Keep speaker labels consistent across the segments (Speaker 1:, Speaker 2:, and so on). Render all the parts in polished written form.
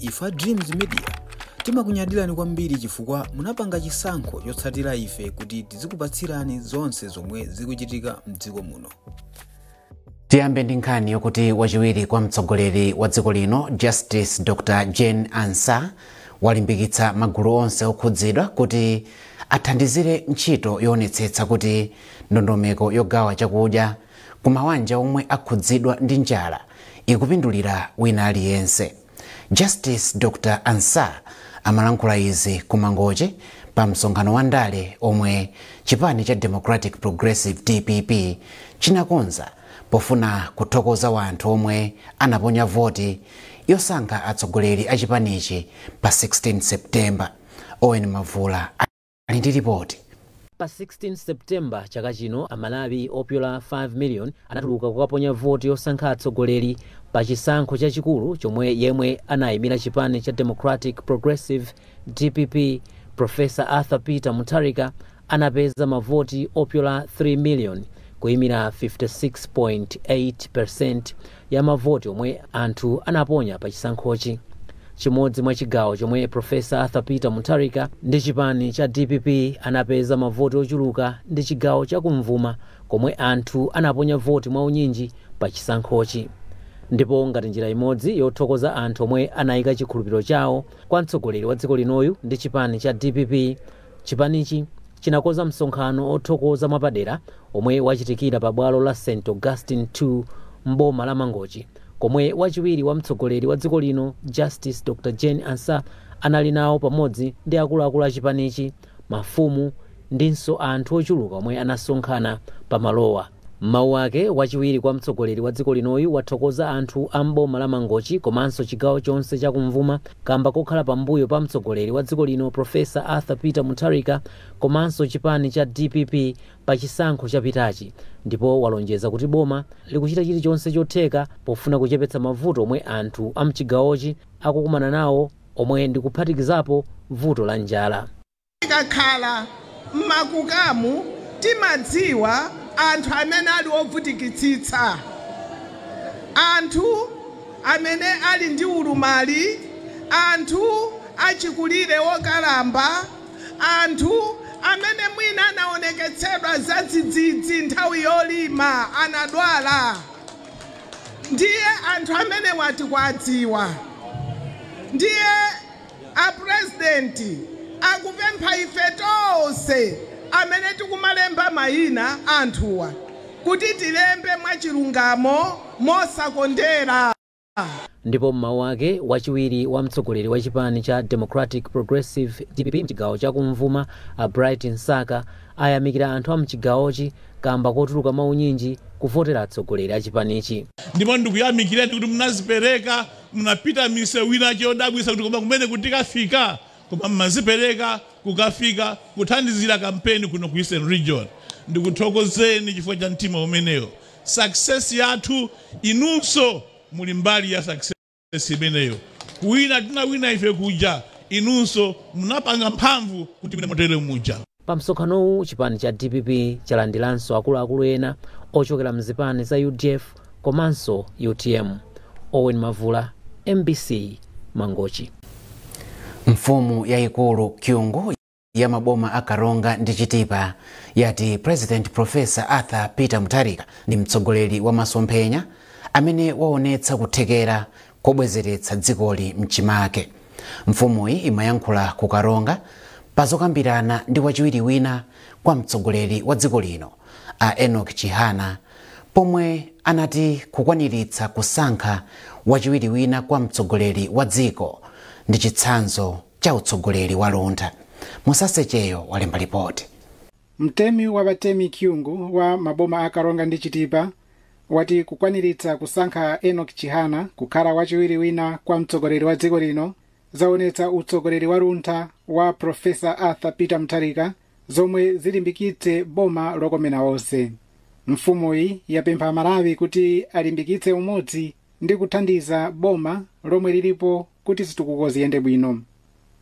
Speaker 1: Ife a Dreams Media timakunyadirani kwambiri chifukwa munapanga chisankho chotsatira ife kuti tizikupatsirani zonse zomwe zikuchitika mdziko muno.
Speaker 2: Tiyambe ndi nkhani yokuti wachiwiri kwa mtsogoleri wa dziko lino, Justice Dr Jane Ansah, walimbikitsa magulu onse okhudzidwa kuti athandizire ntchito yoonetsetsa kuti ndondomeko yogawa chakudya ku mabanja omwe akhudzidwa ndi njala ikupindulira wina aliyense. Justice Dr Ansah amalankhula izi ku Mangochi pa msonkhano wa ndale omwe chipani cha Democratic Progressive, DPP, chinakonza pofuna kuthokoza wanthu omwe anaponya voti yosankha atsogoleri a chipanichi pa 16 September. Owen Mavula ali ndi ripoti.
Speaker 3: Pa 16 September chaka chino, Amalawi opyola 5 million anatuluka kukaponya voti yosankha atsogoleri pa chisankho chachikulu chomwe yemwe anayimira chipani cha Democratic Progressive, DPP, Professor Arthur Peter Mutharika anapeza mavoti opyola 3 million, kuyimira 56.8 ya mavoti omwe anthu anaponya pa chisankhochi. Chimodzi mwa chigawo chomwe Professor Arthur Peter Mutharika ndi chipani cha DPP anapeza mavoti ochuluka ndi chigawo chakumvuma, komwe anthu anaponya voti mwaunyinji pa chisankhochi. Ndipo ngati njira imodzi yothokoza anthu omwe anayika chikhulupiriro chawo kwa mtsogoleri wa dziko linoyu ndi chipani cha DPP, chipanichi chinakonza msonkhano othokoza mwapadera omwe wachitikira pa bwalo la St Augustine 2 mboma la Mangochi, komwe wachiwiri wa mtsogoleri wa dziko lino, Justice Dr Jane Ansah, anali nawo pamodzi ndi akuluakulu a chipanichi, mafumu ndinso anthu ochuluka omwe anasonkhana pamalowa. Mawu ake, wachiwiri kwa mtsogoleri wa dziko linoyu wathokoza anthu a mboma la Mangochi komanso chigawo chonse chakumvuma kamba kokhala pambuyo pa mtsogoleri wa dziko lino, Professor Arthur Peter Mutharika, komanso chipani cha DPP pa chisankho chapitachi, ndipo walonjeza kuti boma likuchita chilichonse chotheka pofuna kuchepetsa mavuto omwe anthu a mchigawochi akukumana nawo, omwe ndikuphatikizapo vuto la njala.
Speaker 4: Tikakhala mmakukamu timadziwa anthu amene ali ovutikitsitsa, anthu amene ali ndi ulumali, anthu achikulire okalamba, anthu amene mwina anaoneketsedwa zadzidzidzi nthawi yolima, anadwala. Ndiye anthu amene wati kwadziwa. Ndiye apurezidenti akupempha ife tonse amene tikumalemba mayina anthuwa kuti tilembe mwachilungamo, mosakondera.
Speaker 3: Ndipo mmawu ake, wachiwiri wa mtsogoleri wa chipani cha Democratic Progressive, DPP, mchigawo chakumvuma, a Bright Msaka, ayamikira anthu a mchigawochi kamba kotuluka maunyinji kuvotera atsogoleri a chipanichi.
Speaker 5: Ndipo ndikuyamikireni kuti munazipereka, munapita misewu ina chodabwisa kuti koma kumene kuti tikafika, koma mmazipereka kukafika kuthandizira kampeni kuno ku Eastern Region. Ndikuthokozeni chifukwa cha mtima umeneyo. Success yathu, inunso muli mbali ya success imeneyo. Kuwina tinawina ife kuja, inunso munapanga mphamvu kuti mwine motere muja.
Speaker 3: Pa msonkhanowu, chipani cha DPP chalandiranso akuluakulu ena ochokera mzipani za UDF komanso UTM. Owen Mavula, MBC, Mangochi.
Speaker 2: Mfumu yayikulu Kyungu ya maboma a Karonga ndi Chitipa yati President Professor Arthur Peter Mutharika ndi mtsogoleri wa masomphenya amene waonetsa kuthekera kobwezeretsa dzikoli mchimake. Mfumuyi imayankhula ku Karonga pazokambirana ndi wachiwiri wina kwa mtsogoleri wa dziko lino, a Enoch Chihana, pomwe anati kukwaniritsa kusankha wachiwiri wina kwa mtsogoleri wa dziko ndi chitsanzo cha utsogoleri wa luntha. Musasecheyo walemba ripoti.
Speaker 6: Mtemi wa batemi Kyungu wa maboma a Karonga ndi Chitipa wati kukwaniritsa kusankha Enoch Chihana kukhala wachiwiri wina kwa mtsogoleri wa dziko lino zaonetsa utsogoleri wa luntha wa Professor Arthur Peter Mutharika, zomwe zilimbikitse boma lokomera onse. Mfumuyi yapempha Malawi kuti alimbikitse umodzi ndi kuthandiza boma lomwe lilipo kuti zitukuko ziyende bwino.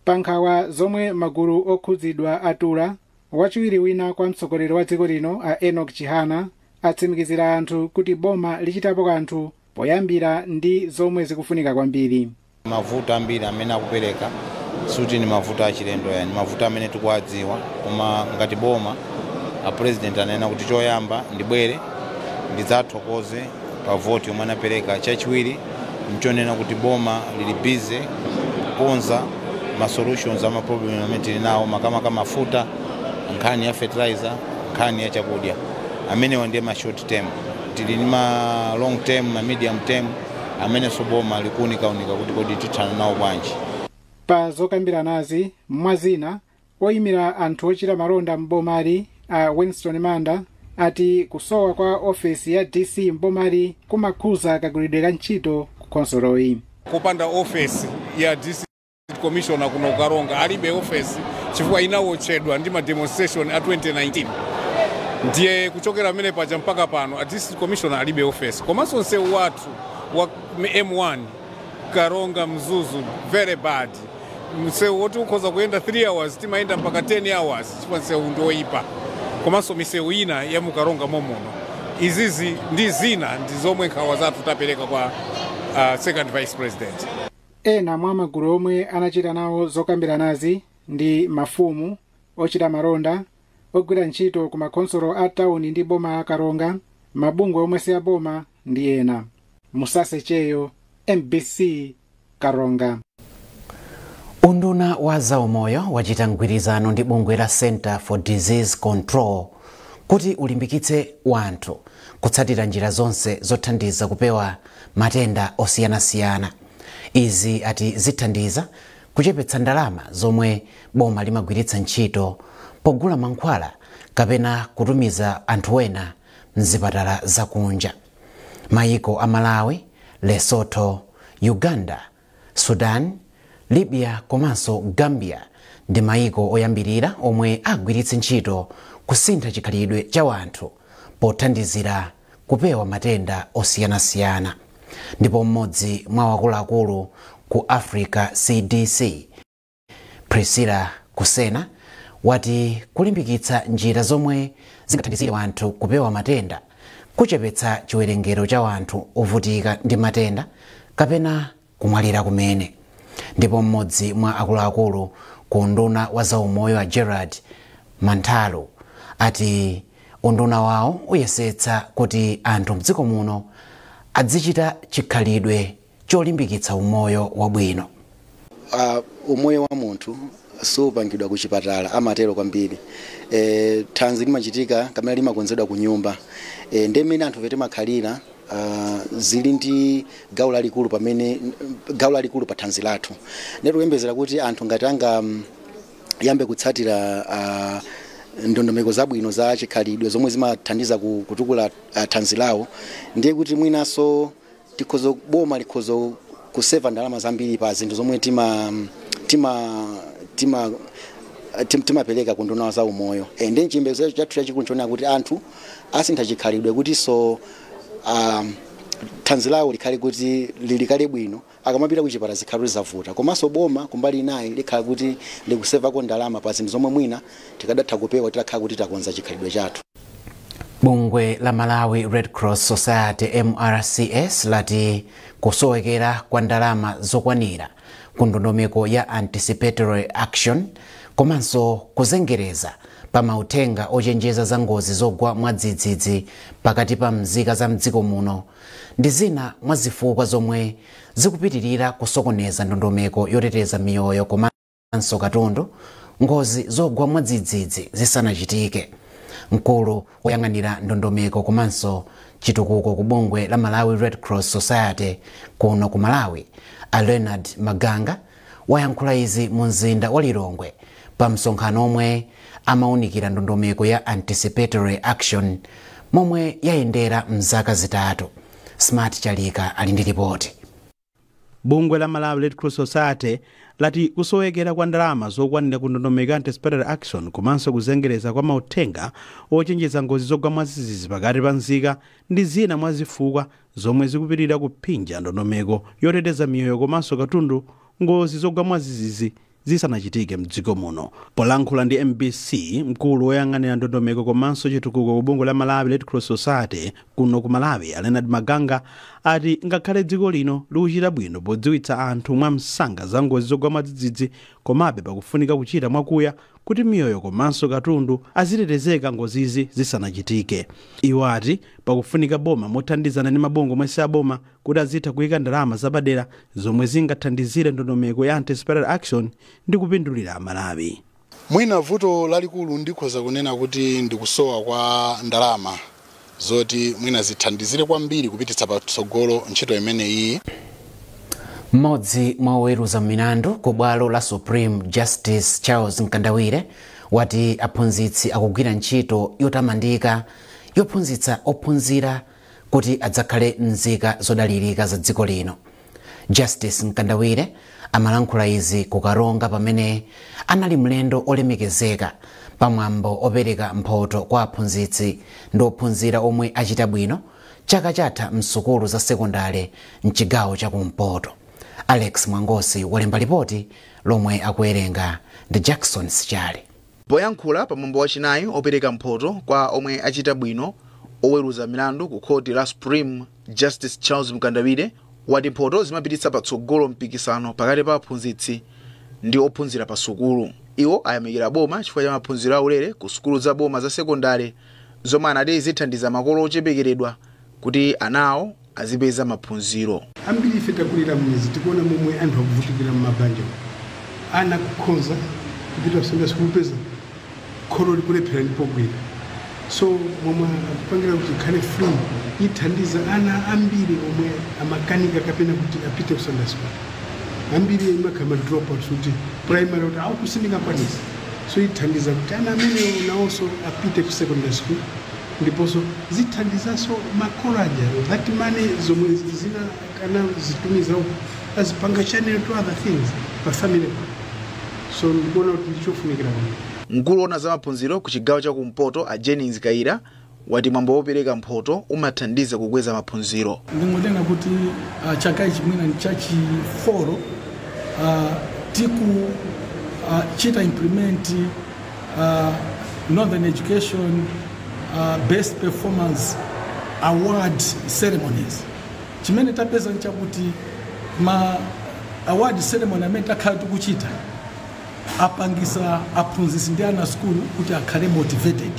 Speaker 6: Pa nkhawa zomwe magulu okhudzidwa atula, wachiwiri wina kwa mtsogoleri wa dziko lino, a Enoch Chihana, atsimikizira anthu kuti boma lichitapo kanthu poyambira ndi zomwe zikufunika kwambiri.
Speaker 7: Mavuto ambiri amene akupereka suti ni mavuto achilendo, yani mavuto amene tikuwadziwa, koma ngati boma a president anena kuti choyamba ndibwere ndidzathokoze pa voti yomwe anapereka. Chachiwiri nchonena kuti boma lili busy kukonza ma solutions ama problem amene tili nawo, makamaka mafuta, nkhani ya fertilizer, nkhani ya chakudya. Amenewa ndiye ma short term. Tili ndi ma long term, ma medium term amenenso boma likuunikaunika kuti kodi tithana nawo bwanji.
Speaker 6: Pa zokambiranazi, mwazina, oyimira anthu ochita malonda m'bomali a Winston Manda ati kusowa kwa ofesi ya DC m'bomali kumakhuza kagwiridwe ka ntchito ku khonsoloyi.
Speaker 8: Kupanda ofesi ya DC commissioner kuno Karonga, alibe ofesi chifukwa inawotchedwa ndi ma demonstration a 2019. Ndiye kuchokera pamene paja mpaka pano a district commissioner alibe ofesi. Komanso msewu wathu wa M1 Karonga Mzuzu, very bad, msewu woti ukhoza kuyenda 3 hours, timayenda mpaka 10 hours chifukwa msewu ndi oyipa, komanso misewu ina ya muKaronga momuno. Izizi ndi zina ndi zomwe nkhawa zathu tapereka kwa second vice president.
Speaker 6: Ena mwa magulu omwe anachita nawo zokambiranazi ndi mafumu, ochita malonda, ogwira ntchito ku makhonsolo a tawuni ndi boma la Karonga, mabungwe omwe si aboma ndi ena. Musase Cheyo, MBC, Karonga.
Speaker 2: Unduna wa zaumoyo wachita mgwirizano ndi bungwe la Center for Disease Control kuti ulimbikitse wanthu kutsatira njira zonse zothandiza kupewa matenda osiyanasiyana. Izi ati zithandiza kuchepetsa ndalama zomwe boma limagwiritsa ntchito pogula mankhwala kapena kutumiza anthu ena mzipatala zakunja. Mayiko a Malawi, Lesotho, Uganda, Sudan, Libya komanso Gambia ndi mayiko oyambirira omwe agwiritse ntchito kusintha chikhalidwe cha wanthu pothandizira kupewa matenda osiyanasiyana. Ndipo mmodzi mwa wakuluakulu ku Africa CDC, Priscilla Kusena, wati kulimbikitsa njira zomwe zingathandizire wanthu kupewa matenda kuchepetsa chiwerengero cha wanthu ovutika ndi matenda kapena kumwalira kumene. Ndipo mmodzi mwa akuluakulu ku unduna wa zaumoyo a Gerard Mantalo ati unduna wawo uyesetsa kuti anthu mdziko muno adzichita chikhalidwe cholimbikitsa umoyo wabwino.
Speaker 9: Umoyo wa munthu supangidwa ku chipatala, amatero kwambiri. Thanzi limachitika kamene limakonzedwa ku nyumba. Ndi mmene anthu timakhalira zili ndi gawo lalikulu pamene gawo lalikulu pa thanzi lathu. Ndikuyembezera kuti anthu ngati anga yambe kutsatira ndondomeko zabwino za chikhalidwe zomwe zimathandiza kutukula thanzi lawo, ndiye kuti mwinanso tikhoza, boma likhoza kuseva ndalama zambiri pa zinthu zomwe timapereka ku nduna za umoyo. Ndi chiyembekezo chathu chachikulu nchoona kuti anthu asintha chikhalidwe kuti so thanzi lawo likhale kuti lilikale bwino, akamapita kuchipatala zikhale zavuta, komanso boma kumbali inayi likhala kuti likusevako ndalama pa zinthu zomwe mwina tikadatha kupewa titakhala kuti takonza chikhalidwe chathu.
Speaker 2: Bungwe la Malawi Red Cross Society, MRCS, lati kusowekera kwa ndalama zokwanira ku ndondomeko ya anticipatory action komanso kuzengereza pa mauthenga ochenjeza za ngozi zogwa mwadzidzidzi pakati pa mzika za mdziko muno ndi zina mwa zifukwa zomwe zikupitirira kusokoneza ndondomeko yoteteza miyoyo komanso katundu ngozi zogwa mwadzidzidzi zisanachitike. Mkulu woyang'anira ndondomeko komanso chitukuko ku bungwe la Malawi Red Cross Society kuno ku Malawi, a Leonard Maganga, wayankhula izi mu mzinda wa Lilongwe pa msonkhano omwe amawunikira ndondomeko ya anticipatory action momwe yayendera mzaka 3. Smart Chalika ali ndi ripoti.
Speaker 10: Bungwe la Malawi Red Cross Society lati kusowekera kwa ndalama zokwanira ku ndondomeko ya anticipatory action komanso kuzengereza kwa mauthenga ochenjeza ngozi zogwa mwadzidzidzi pakati pa nzika ndi zina mwa zifukwa zomwe zikupitirira kuphinja ndondomeko yoteteza miyoyo komanso katundu ngozi zogwa mwadzidzidzi zisanachitike mdziko muno. Polankhula ndi MBC, mkulu woyang'anira ndondomeko komanso chitukuko ku bungwe la Malawi Red Cross Society kuno ku Malawi, a Leonard Maganga, ati ngakhale dziko lino likuchita bwino podziwitsa anthu mwamsanga za ngozi zogwa mwadzidzidzi, komabe pakufunika kuchita mwakuya kuti miyoyo komanso katundu azitetezeka ngozizi zisanachitike. Iwo ati pakufunika boma mothandizana ndi mabungwe omwe si aboma kuti azitha kuyika ndalama zapadera zomwe zingathandizire ndondomeko ya anticipatory action ndi kupindulira Amalawi.
Speaker 11: Mwina vuto lalikulu ndikhoza kunena kuti ndikusowa kwa ndalama zoti mwina zithandizire kwambiri kupititsa patsogolo ntchito imeneyi.
Speaker 2: Mmodzi mwa oweruza milandu ku bwalo la Supreme Justice Charles Mkandawire wati aphunzitsi akugwira ntchito yotamandika yophunzitsa ophunzira kuti adzakhale nzika zodalirika za dziko lino. Justice Mkandawire amalankhula izi ku Karonga pamene anali mlendo olemekezeka pamwambo opereka mphoto kwa aphunzitsi ndi ophunzira omwe achita bwino chaka chatha msukulu za sekondale mchigawo chakumpoto. Alex Mwangosi walemba lipoti lomwe akuwerenga ndi Jackson Sichale.
Speaker 12: Poyankhula pamwambo wachinayi opereka mphoto kwa omwe achita bwino oweruza milandu ku khoti la Supreme Justice Charles Mkandawire wati mphoto zimapititsa patsogolo mpikisano pakati pa aphunzitsi ndi ophunzira pa sukulu. Iwo ayamikira boma chifukwa cha maphunziro aulere ku sukulu za boma za sekondale zomwe anati zithandiza makolo ochepekeredwa kuti anawo azipeza maphunziro.
Speaker 13: Ambiri ife takulira m'mizi, tikuona momwe anthu akuvutikira m'mabanja, ana kukhonza kupita kusenda sikupeza kholo likulephera ndipo gwira. So momwe akupangira kuti ikhale free ithandiza ana ambiri omwe amakanika kapena kuti apite ku Sunday school. Ambiri imakhala dropouts kuti primary kuti aukusindingakwanisa, so ithandiza kuti ana amene nawonso apite ku secondary school, ndiponso zithandizanso makolo aja that money zomwe zina kana zitumiza azipanga channel to other things pa family. So ndikuona kuti ndichofunikira kwambiri.
Speaker 12: Mkulu woona za maphunziro ku chigawo chakumpoto a Jennings Kaira wati mwambo wopereka mphoto umathandiza kukweza maphunziro.
Speaker 14: Ndingotenga kuti chaka ichi mwina ni chachi 4 tiku chita implement Northern Education Best Performance Award ceremonies. Chimene tapeza nchakuti ma award ceremony amene takhala tikuchita apangisa aphunzitsi ndi ana sukulu kuti akhale motivated.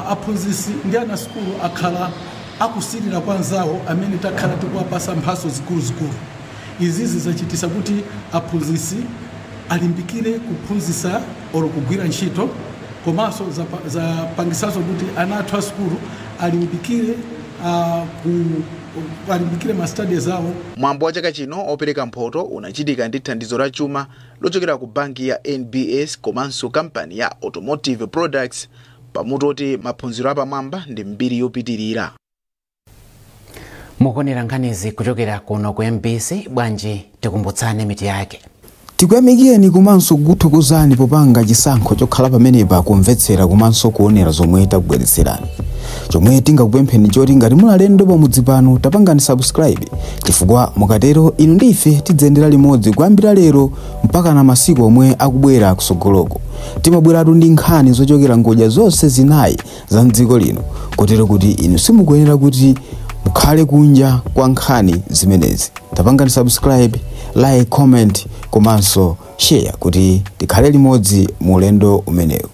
Speaker 14: Aphunzitsi ndi ana sukulu akhala akusilira kwa anzawo amene takhala tikuwapasa mphaso zikuluzikulu. Izizi zachitisa kuti aphunzitsi alimbikire kuphunzitsa olo kugwira ntchito, komanso zapangisanso kuti ana athu a sukulu alimbikire alimbikire ma studies awo.
Speaker 12: Mwambo wa chaka chino opereka mphoto unachitika ndi thandizo la chuma lochokera ku banki ya NBS komanso kampani ya Automotive Products pamutu oti maphunziro apamwamba ndi mbiri yopitirira.
Speaker 2: Mukuonera nkhanizi kuchokera kuno ku MBC. Bwanji tikumbutsane miti yake.
Speaker 1: Tikuyamikeni komanso kukuthokozani popanga chisankho chokhala pamenepa kumvetsera komanso kuonera zomwe takubweretserani. Chomwe tingakupempheni choti ngati muli alendo pamudzi pano, tapangani subscribe, chifukwa mukatero inu ndi ife tidzayendera limodzi kuyambira lero mpaka na masiku omwe akubwera kusogoloko. Timabweratu ndi nkhani zochokera ngodya zonse zinayi za mdziko lino, kotero kuti inu simukuyenera kuti mukhale kunja kwa nkhani zimenezi. Tapangani subscribe, like, comment komanso share kuti tikhale limodzi mu ulendo umenewu.